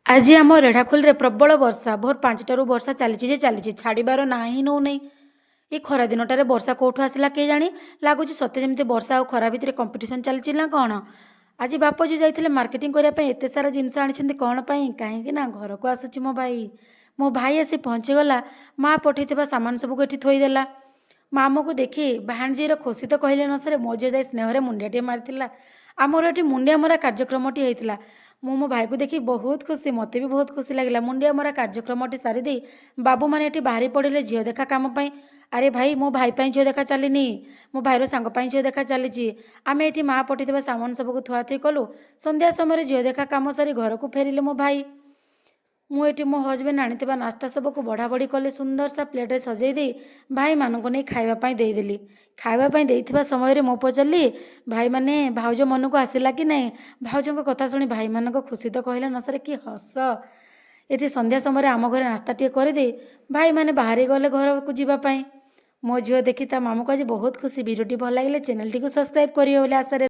ଆଜି ଆମ ରେଢ଼ାଖୋଲରେ ପ୍ରବଳ ବର୍ଷା। ଭୋର 5ଟାରୁ ବର୍ଷା ଚାଲିଛି ଯେ ଚାଲିଛି, ଛାଡ଼ିବାର ନାହିଁ ନଉନାହିଁ। ଏ ଖରା ଦିନଟାରେ ବର୍ଷା କେଉଁଠୁ ଆସିଲା କେଜାଣି? ଲାଗୁଛି ସତେ ଯେମିତି ବର୍ଷା ଆଉ ଖରା ଭିତରେ କମ୍ପିଟିସନ୍ ଚାଲିଛି ନା କ'ଣ। ଆଜି ବାପ ଝିଅ ଯାଇଥିଲେ ମାର୍କେଟିଂ କରିବା ପାଇଁ। ଏତେ ସାରା ଜିନିଷ ଆଣିଛନ୍ତି କ'ଣ ପାଇଁ? କାହିଁକି ନା ଘରକୁ ଆସୁଛି ମୋ ଭାଇ। ମୋ ଭାଇ ଆସି ପହଞ୍ଚିଗଲା। ମା ପଠେଇଥିବା ସାମାନ ସବୁକୁ ଏଠି ଥୋଇଦେଲା। ମାମୁଁକୁ ଦେଖି ଭାଣିଜୀର ଖୁସି ତ କହିଲେ ନ ସରେ। ମୋ ଝିଅ ଯାଇ ସ୍ନେହରେ ମୁଣ୍ଡିଆଟିଏ ମାରିଥିଲା। ଆମର ଏଠି ମୁଣ୍ଡିଆ ମରା କାର୍ଯ୍ୟକ୍ରମଟି ହେଇଥିଲା। ମୁଁ ମୋ ଭାଇକୁ ଦେଖି ବହୁତ ଖୁସି, ମୋତେ ବି ବହୁତ ଖୁସି ଲାଗିଲା। ମୁଣ୍ଡିଆ ମରା କାର୍ଯ୍ୟକ୍ରମଟି ସାରିଦେଇ ବାବୁମାନେ ଏଠି ବାହାରି ପଡ଼ିଲେ ଝିଅ ଦେଖା କାମ ପାଇଁ। ଆରେ ଭାଇ, ମୋ ଭାଇ ପାଇଁ ଝିଅ ଦେଖା ଚାଲିନି, ମୋ ଭାଇର ସାଙ୍ଗ ପାଇଁ ଝିଅ ଦେଖା ଚାଲିଛି। ଆମେ ଏଠି ମା ପଠେଇଥିବା ସାମାନ ସବୁକୁ ଥୁଆଥୁଇ କଲୁ। ସନ୍ଧ୍ୟା ସମୟରେ ଝିଅ ଦେଖା କାମ ସାରି ଘରକୁ ଫେରିଲେ ମୋ ଭାଇ। ମୁଁ ଏଠି ମୋ ହଜବେଣ୍ଡ ଆଣିଥିବା ନାସ୍ତା ସବୁକୁ ବଢ଼ା ବଢ଼ି କଲି। ସୁନ୍ଦର ସା ପ୍ଲେଟ୍ରେ ସଜେଇ ଦେଇ ଭାଇମାନଙ୍କୁ ନେଇ ଖାଇବା ପାଇଁ ଦେଇଦେଲି। ଖାଇବା ପାଇଁ ଦେଇଥିବା ସମୟରେ ମୁଁ ପଚାରିଲି, "ଭାଇମାନେ, ଭାଉଜ ମନକୁ ଆସିଲା କି ନାହିଁ?" ଭାଉଜଙ୍କ କଥା ଶୁଣି ଭାଇମାନଙ୍କ ଖୁସି ତ କହିଲେ ନ ସରେ। କି ହସ! ଏଠି ସନ୍ଧ୍ୟା ସମୟରେ ଆମ ଘରେ ନାସ୍ତା ଟିକେ କରିଦେଇ ଭାଇମାନେ ବାହାରି ଗଲେ ଘରକୁ ଯିବା ପାଇଁ। ମୋ ଝିଅ ଦେଖି ତା ମାମୁଁକୁ ଆଜି ବହୁତ ଖୁସି। ଭିଡ଼ିଓଟି ଭଲ ଲାଗିଲେ ଚ୍ୟାନେଲଟିକୁ ସବସ୍କ୍ରାଇବ୍ କରିବେ ବୋଲି ଆଶାରେ।